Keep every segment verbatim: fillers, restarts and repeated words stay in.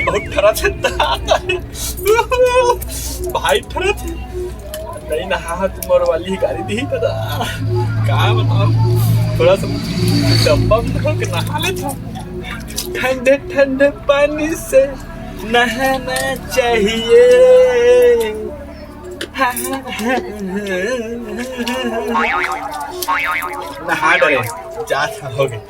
बहुत ठरत हे। भाई ठरत हे। नहीं नहा, तुम और वाली ही गाड़ी दी दादा। का बताओ, थोड़ा सा डब्बा में होके नहा लेता। ठंडे ठंडे पानी से नहाना चाहिए। नहा डरे, जा, हो गया।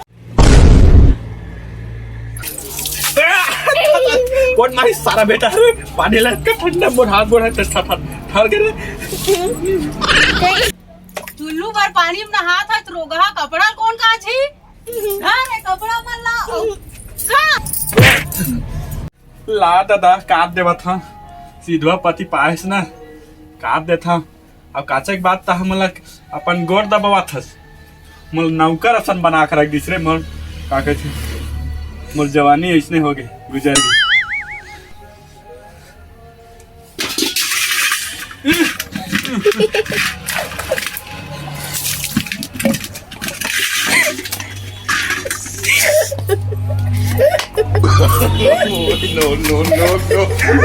कोन मारी सारा बेटा रे, पानी लग के ठंडा मोर हाथ गोड़ है, ठर, ठर, ठर के रे। टुल्लू भर पानी में नहात है, तो रोगहा कपड़ा कोन काची? हाँ रे, कपड़ा मन ला। का? ला दादा, काट देवत हा। सीधवा पति पाएस ना, काट देत हा। अब काचे के बात त हमला अपन गोड़ दबावत हस। मोर नौकर असन बना के रख दिस रे। मोर का कहिथे, मोर जवानी अइसने हो गे, गुजर गे। No, no, no, no.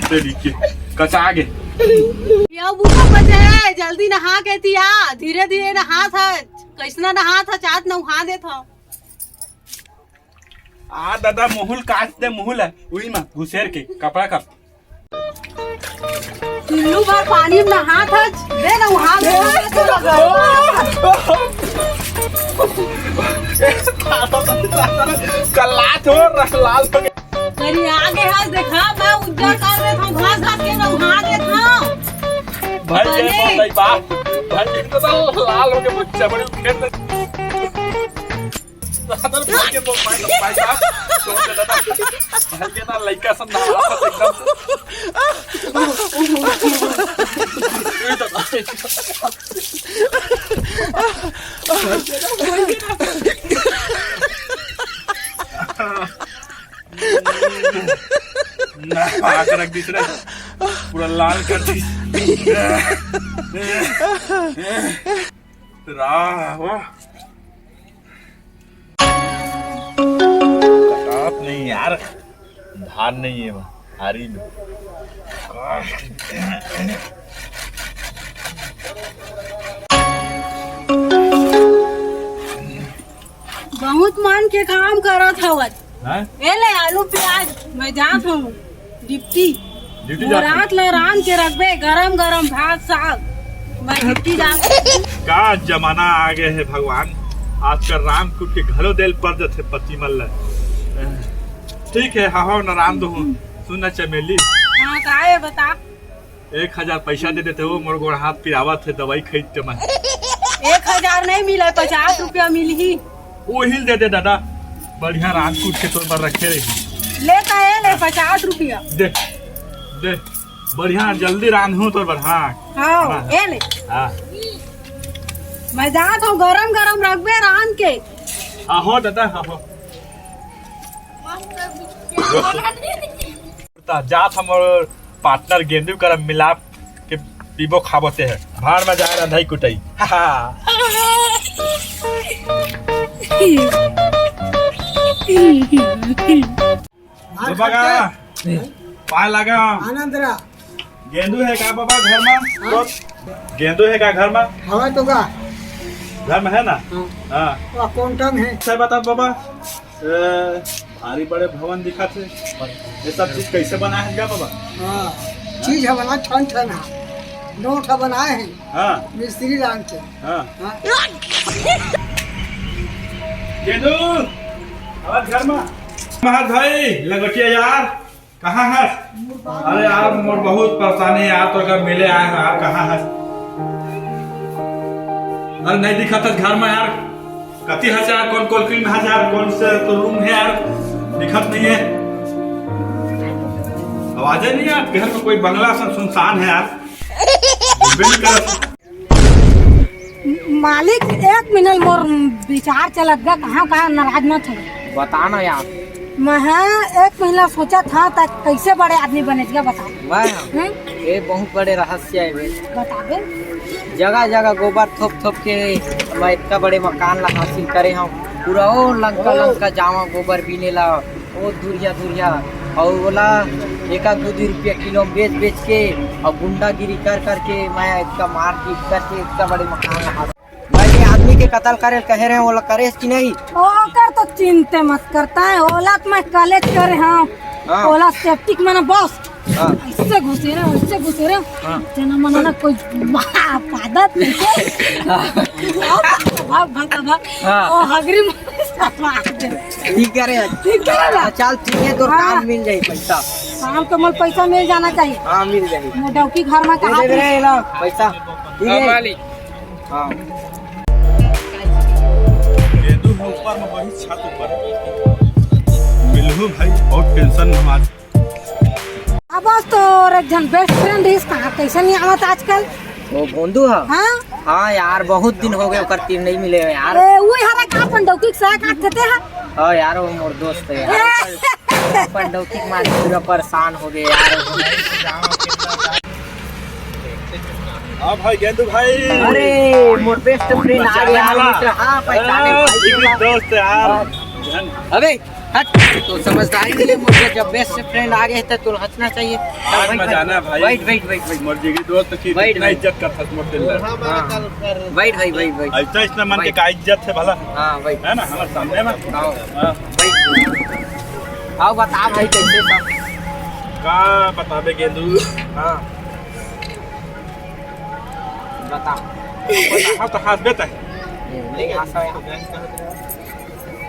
तेरी के कचा गे। या बुका बचे है, जल्दी नहा के तिया, धीरे धीरे नहा था। कैसना नहा था, चात नहा दे था। आ दादा, मुहुल काट दे, मुहुल है, उही मा घुसेर के कपड़ा का। टुल्लू भर पानी में नहा था, दे ना वहाँ दे। कल्लात हो, रस लाल हो गया। तेरी आगे हाथ देखा, मैं उज्जर कर देता हूँ, घास घास के नहा देता हूँ। भाई, ये बने। बहुत सही बात। भाई, ये तो लाल हो गया, मुझसे बड़ी उठेर ले। दादा, भाई, ये तो भाई, भाई साहब, छोड़ दे दादा। भाई, ये ना लइका सब ना एकदम। ये तो भाई। ना, आग रख दिस रे, पूरा लाल कर दिस। राह, वाह। कटात नहीं यार, धान नहीं है वहाँ, हारी में। बहुत मन के काम करत हवत। हैं? ए ले आलू प्याज, मैं जात हूँ डिप्टी। डिप्टी जात हूँ। रात ला रांध के रखबे, गरम गरम भात साग, मैं डिप्टी जात हूँ। का जमाना आ गए है भगवान, आजकल रांध कूट के घलो देल पर जथे पति मन ला। ठीक है, हाँ, हाँ, ना रांध दो। सुन ना चमेली। हाँ, का है बता? एक हजार पैसा दे देते हो, मोर गोड़ हाथ पिरावत है, दवाई खरीद के मैं। एक हजार नहीं मिला, पचास रुपया मिलही। ओहिल दे दे दादा, बढ़िया रांध कूट के तोर बर रखे रही। ले तो ये ले, पचास रुपया। दे, दे, बढ़िया जल्दी रांध हूँ तोर बर, हाँ। हाँ, हाँ। ये ले। हाँ। मैं जात हूँ, गरम गरम रखबे रांध के। आहो दादा, आहो। त जात हमर पार्टनर गेंदू करा मिलाप के पीबो खाबो ते है। भाड़ में जाए रंधई कुटई। हा, हा। बाबा का पाय लागा। आनंद रा। गेंदू है का बाबा घर में? हाँ। गेंदू है का घर में? हवा तो का? घर में है ना? हाँ। हाँ। तो कौन टंग है? सही बता बाबा। ए, भारी बड़े भवन दिखत हे। ये सब चीज कैसे बनाए हे गा बाबा? हाँ, चीज ह बना ठन ठन हा। नोट ह बनाए हे। हाँ। मिस्त्री राम के। हाँ। हाँ। गेंदू, आवाज घर में। महत भाई, लंगोटिया यार, कहाँ हस? अरे यार, मोर बहुत परेशानी यार, तो अगर मिले आए हो यार, कहाँ हस? अरे नहीं दिखत हस घर में यार, कति हस यार, कौन कोलकरी में हस यार, कौन से तो रूम है यार, दिखत नहीं है, आवाजे नहीं यार, घर में कोई बंगला सा सुनसान है यार, बिल्कुल। मालिक, एक मिनट मोर विचार चलत गा, कहाँ कहाँ नाराज मत हो। बता ना यार। मैं ह एक महीना सोचत हँव, त कइसे बड़े आदमी बने गा, बता। मैं ह? हम्म? ये बहुत बड़े रहस्य हे बे। बता दे। जगह जगह गोबर थोप थोप के मैं इतना बड़े मकान ला हासिल करे हँव। पूरा ओ लंका, ओ। लंका जावा गोबर बीने ला, ओ दुरिया दुरिया, अउ ओला एक आध दू दू रुपया किलो में बेच बेच के, अउ गुंडागिरी कर करके मैं इतना मारपीट करके इतना बड़े मकान ला हासिल मैं ये आदमी के कत्ल करे ल कहे रहे, ओला करेस कि नहीं? ओकर तो चिंते मत करता है, ओला तो मैं कलेज करे हँव। हाँ। ओला सेप्टिक में ना बस, हाँ। ऐसे घुसे रहे, ऐसे घुसे रहे। हाँ। जना मना ना कोई बा-, पादत नहीं। भाग, भाग, भाग, भाग। हाँ। ओ हगरी मार दे। ठीक करे। ठीक करे ना? हाँ, चल ठीक है, तोर हाँ। काम मिल जाही पैसा। काम तो मोर पैसा मिल जाना चाहिए। हाँ, मिल जाही। मोर डौकी घर में दे कहाँ दे पे? रे, ला, पैसा। ठीक हाँ, है। मालिक। हाँ। गेंदू है ऊपर में, वही छत ऊपर। मिलहू भाई, बहुत टेंशन में हमार। अब आज तो एक झन बेस्ट फ्रेंड रिहिस, कहाँ कैसे नहीं आवत आजकल? वो गोंदू है? हाँ? हाँ यार, बहुत दिन हो गए, ओकर तीर नहीं मिले हो यार। ए, वो हरा का अपन डौकी के साथ काट देते हैं। हाँ यार, वो मोर दोस्त है यार। ए! अपन डौकी के मारे पूरा परेशान हो गए यार। हाँ भाई गेंदू भाई। अरे मोर बेस्ट फ्रेंड आ गया यार, मित्र। हाँ, पहचाने हाँ, भाई। जीवित दोस्त यार। हाँ। अबे हट, तो समझदारी नहीं है मुझे, जब बेस्ट फ्रेंड आ गए तो तू हंसना चाहिए। आज बैठ, मजा बैठ, आना भाई। बैठ, बैठ, बैठ, बैठ। मोर जीवित दोस्त की बैठ, इतना बैठ। इज्जत करता मोर दिल में। हाँ। बैठ भाई, बैठ, बैठ। ऐसा इसमें मन के बैठ। का इज्जत है भला? हाँ, बैठ। है ना, हमारे सामने में? हाँ। हाँ। बैठ। आओ बता भाई कैसे सब? का बताबे गेंदू? हाँ। बता। बता, हाँ तो हंसबे तय। नहीं हंसा यार।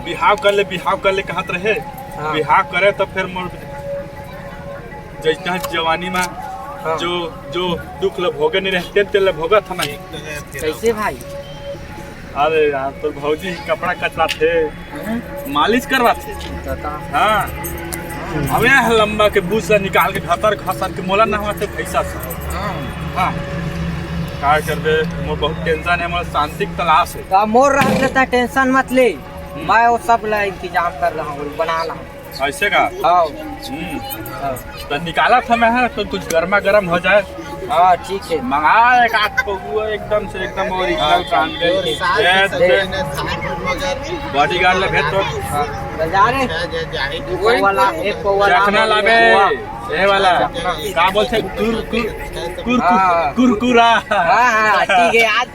बिहाव कर ले, बिहाव कर ले कहत रहे। हाँ। बिहाव करे तो फिर मोर जैसा जवानी में हाँ। जो, जो दुख ल भोगे नहीं रहते, तेल ल भोगत हम। कैसे भाई? अरे यार, तोर भौजी कपड़ा कचराथे, हाँ? मालिश करवाथे। बता। हाँ। अबे लंबा के बूझ से निकाल के घसर घसर के मोला नहवाथे भैंसा से। हाँ। हाँ। का करबे, मोर बहुत टेंशन है, मोर शांति के तलाश है। तो मोर रहत ले तैं टेंशन मत ले, हम्म। मैं वो सब ला इंतजाम कर रहा हूँ, बना रहा हूँ। ऐसे का? हाँ। हम्म। हाँ। तो निकाला था मैं, तो कुछ गर्मा गर्म हो जाए। हाँ, ठीक है। मंगा एक आध पौवा एकदम से, एकदम ओरिजिनल हाँ, ब्रांडेड। हाँ, ये दे। बॉडीगार्ड ले भेज तो। हाँ, जा रे। वो वाला, एक पौवा ला, चखना लाबे। पौवा। ये वाला। का बोलते? कुर-, कुर-, कुर-, हाँ। कुरकुरा। हाँ, हाँ, ठीक है, आज।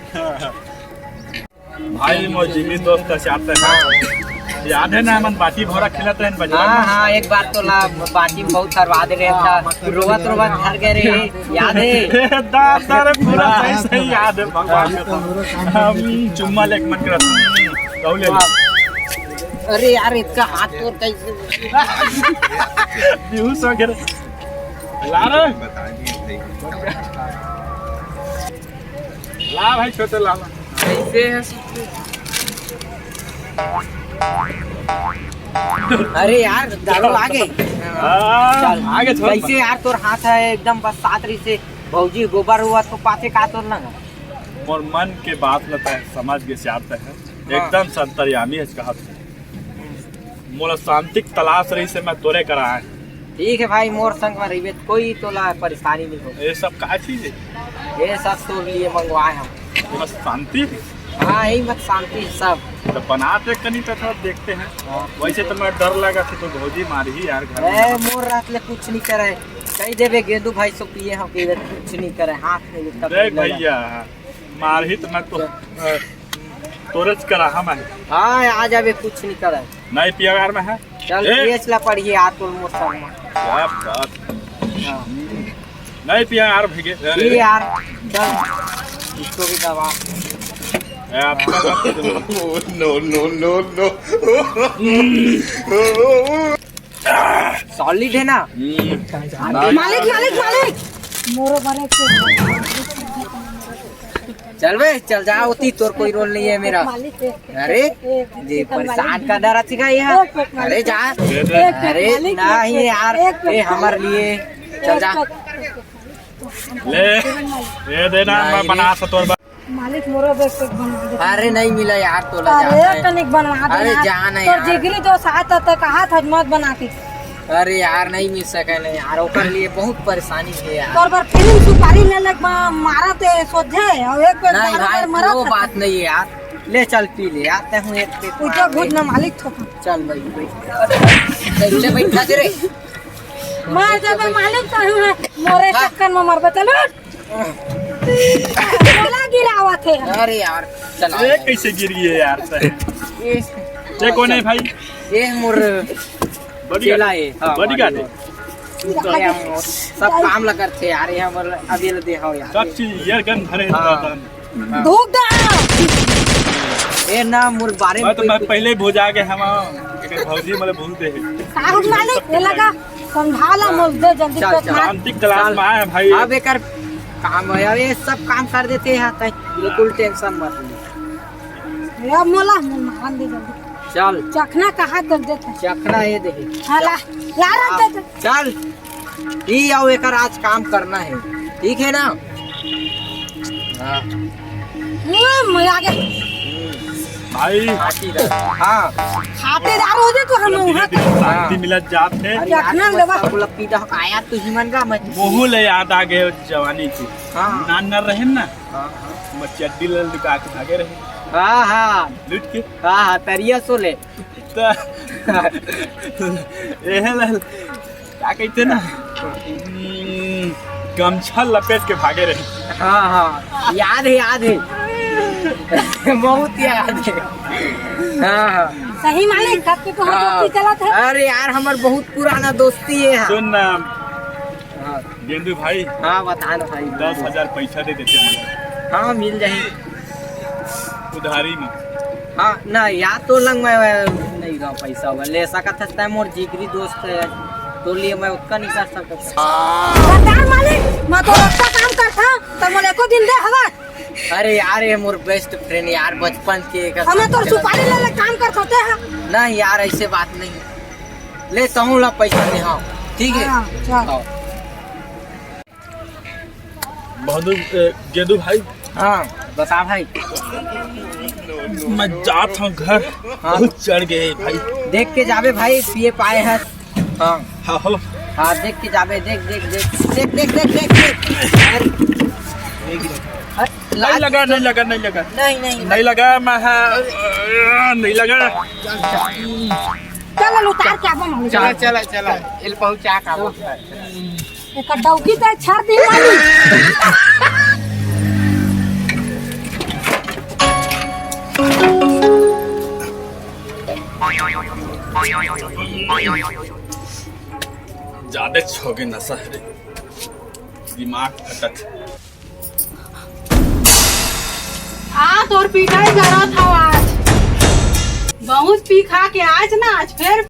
भाई, मोर जिमी दोस्त का चाहते हैं। याद है ना, हमन बाटी भौरा खेलत रहे बचपन हाँ, में? हाँ, एक बार तो ला बाटी बहुत करवा दे रहे था, रोवत रोवत घर गए रहे, याद है? दादा रे, पूरा सही सही याद है, भगवान कसम। हम चुम्मा लेके मन करत। कहू ले। अरे यार, इसका हाथ तोड़ कैसे? बेहोश हो गया। ला रे। ला भाई, छोटे ला, ला। कैसे है? अरे यार, दारू आ गई। हाँ, चल। आ गए, छोड़। कैसे यार, तोर हाथ है एकदम बस सात रही से, भौजी गोबर हुआ तो पाते का तोर लगा? मोर मन के बात ल तैं समझ गे सियार तैं है। हाँ। एकदम से अंतर्यामी है कहत। मोला शांति के तलाश रही से मैं तोरे करा आए। ठीक है भाई, मोर संग में रहिबे त कोई तोला परेशानी नहीं होगी। ये सब का चीज है? ये सब तोर लिए मंगवाए हम। बस शांति? हाँ, यही मत शांति है सब। तो बनाते कनी तो थोड़ा देखते हैं। हाँ। वैसे तो मैं डर लगा था तो भौजी मारही यार घर में। ए, मोर रात ले कुछ नहीं करे। कही देबे गेंदू भाई सो पिए हम, पिए कुछ नहीं करे, हाथ में ये तब देख लगा। भैया, मारही तो मैं तो, अ, तोरेच करा हम है। हाँ, आ जाबे, कुछ नहीं करे। नहीं पिया यार मैं है। चल, ए! पियच ला पड़ही यार, तोर मोर संग में। क्या बात। हाँ। नहीं पिया यार, भैया। अरे। पी यार, चल। इसको भी दबा। ए, आपका बात तो नो, नो, नो, नो। सॉलिड है ना? हम्म। मालिक, मालिक, मालिक। मोरो बने के। चल बे, चल जा, होती तोर कोई रोल नहीं है मेरा। मालिक है। अरे, एक, एक, ये एक, परेशान मालिक। का डर अच्छी का ये? एक, एक, मालिक। अरे जा। एक, एक, अरे मालिक, नहीं एक, यार, एक, एक, ये हमारे लिए। चल जा। एक, एक, ले, ये देना, नहीं, मैं बना नहीं। सा तोर बा- मालिक, मोरो बेग पैक बनवा दे। अरे, नहीं मिला यार, तोला अरे, जाना है। कनिक बनवा दे अरे, यार। जाना है तोर यार। जिगरी दोस्त आता तो कहा था मत बना के। अरे यार, नहीं मिल सके ना यार, ओकर लिए बहुत परेशानी है यार। तोर बर फिल्म सुपारी ले ले मा-, मारा ते सोझे, और एक पैक नहीं बार भाई, बार मरा वो था। बात नहीं है यार। ले चल पी ले यार, ते हूँ एक पैक पूजा मार ले। भूत ना मालिक थोपा। चल भाई, बैठ। चल, चल, बैठ, खा दे रे। मार जब मालिक तो हूँ, मोरे हाँ। चक्कर में मरबे, चल उठ। बोला गिरावत है। अरे यार, चल आ ये यार। कैसे गिर गई है यार? ये ये कौन है भाई? ये मोर बॉडीगार्ड। चेला है। हाँ, बॉडीगार्ड है। बॉडीगार्ड। ये मोर सब काम ला करथे यार, ये हमर अभी ले दे हो यार। सब चीज एयर गन धरे हाँ। रहता है। हाँ। धोखा। ए ना, मोर बारे में मैं तो कोई मैं कुछ पहले ही भुजा के हम एक भौजी मोला भूल दे है। साहब मालिक, ये लगा। समझा ला मोल दे जल्दी चल, कर चल। मार। शांति क्लास चल। में आए हैं भाई। अब एकर काम है, अब ये सब काम कर देते हैं, तै बिल्कुल टेंशन मत ले। ये मोला, मोल मारन दे जल्दी। चल। चखना कहाँ कर देते हैं? चखना ये दे। हाँ, ला, ला रहा हाँ, दे दे। चल। ई आओ, एकर आज काम करना है, ठीक है ना? हाँ। हम्म, आ गया। भाई। हाँ। खाते जा रहे हो जे तू हम वहाँ के। शांति मिला जात है। अरे यार, रखना लेवा। सब लोग पीटा हो, आया तू ही मन का मत। मोहू ले याद आ गए जवानी की। हाँ। नान नान रहे ना। हाँ, हाँ। मैं चड्डी ले लुका के भागे रहे। हाँ, हाँ। लुट के। हाँ, हाँ, तरिया सो ले। त-, एहे ला, का कहते ना, हम्म, गमछा लपेट के भागे रहे। हाँ, हाँ, याद है, याद है। बहुत याद है। हाँ, हाँ। सही मालिक, कब के तो हम हाँ। दोस्ती चलत है। अरे यार, हमर बहुत पुराना दोस्ती है। सुन ना, हाँ। गेंदू भाई, हाँ, बता ना भाई। दस हजार पैसा दे देते हैं। हाँ, मिल जाही। उधारी में। हाँ, ना यार, तो लंग मैं, मैं नहीं रहा पैसा हुआ। ले सकत है, तै मोर जिगरी दोस्त है, तो लिए मैं ओतका नहीं कर सकत। बता मालिक, मैं तो ओतका काम करता, तो मोले एको दिन दे हवा। अरे यार, ये मोर बेस्ट फ्रेंड यार, बचपन के एक हम तो सुपारी ले ले काम करत होते हैं। नहीं यार, ऐसे बात नहीं। ले, तहूँ ला पैसा दे, हाँ, ठीक है? हाँ, चल। हाँ। बहादुर, ए, गेदू भाई। हाँ, बता भाई। मैं जात हूँ घर, हाँ। बहुत चढ़ गए भाई। देख के जाबे भाई, पिए पाए हैं। हाँ। हाँ, हो। हाँ, देख के जाबे, देख, देख, देख। अरे, नहीं लगा, नहीं लगा, नहीं लगा। नहीं, नहीं। नहीं लगा, मैं, हाँ, नहीं लगा। चल, उतार के आबो, हम चला, चला, चला। एल पहुंचा का आबो। एक डौकी ते छाड़ दी मारी। ज्यादा हो गए नशा है रे, दिमाग फटत। आ, तोर पिटाई करत हव आज। बहुत पी खा के आज ना, आज फिर।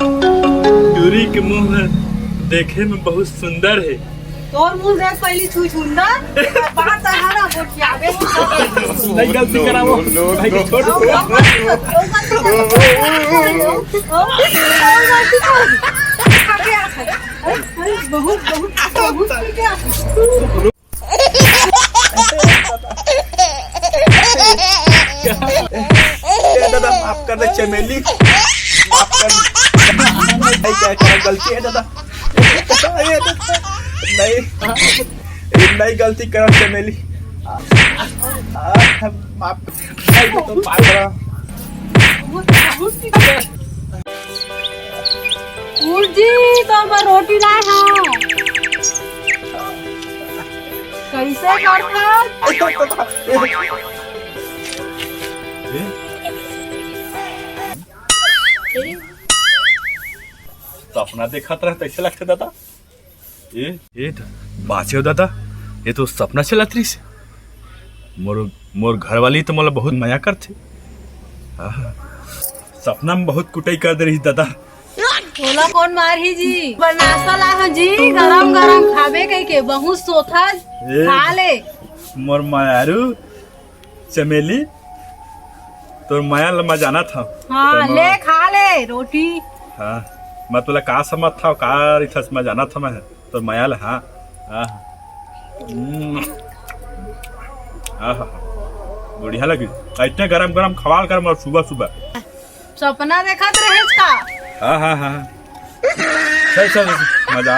टूरी के मुंह देखे में बहुत सुंदर है। तोर मुंह देख पहली छुछुंदर, बात है ना, वो क्या बे? नहीं, गलती करा वो। भाई को छोड़। बहुत, बहुत, बहुत पी के आ। ए दादा, माफ कर दे चमेली, माफ कर दे। नहीं, क्या करा, गलती है दादा। ए दादा, नहीं, नहीं गलती करा चमेली। आ, आ, माफ, नहीं तो माफ करा। उठ जी, तोर बर रोटी लाए हंव। कैसे करथस? सपना देखत रहे तैसे लगथे दादा। ए, ए, बाँचे हो दादा, ये तो सपना चलत रहिस। मोर, मोर घरवाली तो मोला बहुत मया करथे। आहा, सपना में बहुत कुटाई कर दे रहिस दादा। तोला कौन मारही जी? बनासा लाहूं जी, गरम गरम खाबे कहिके, बहुत सोथस, ए, खा ले। मोर मायारू चमेली, तोर मया ल मैं जानत हंव। हाँ, तोर ले, खा ले रोटी। हाँ, मैं तोला का समझत हंव, का रिथस, मैं जानत हंव मैं तोर मया ल। हाँ, हाँ। हम्म। आहा, बढ़िया लगी। अइसने गरम गरम खवाल कर मोला सुबह सुबह। सपना देखत रहेस का? हाँ, हाँ, हाँ। चल, चल, मजा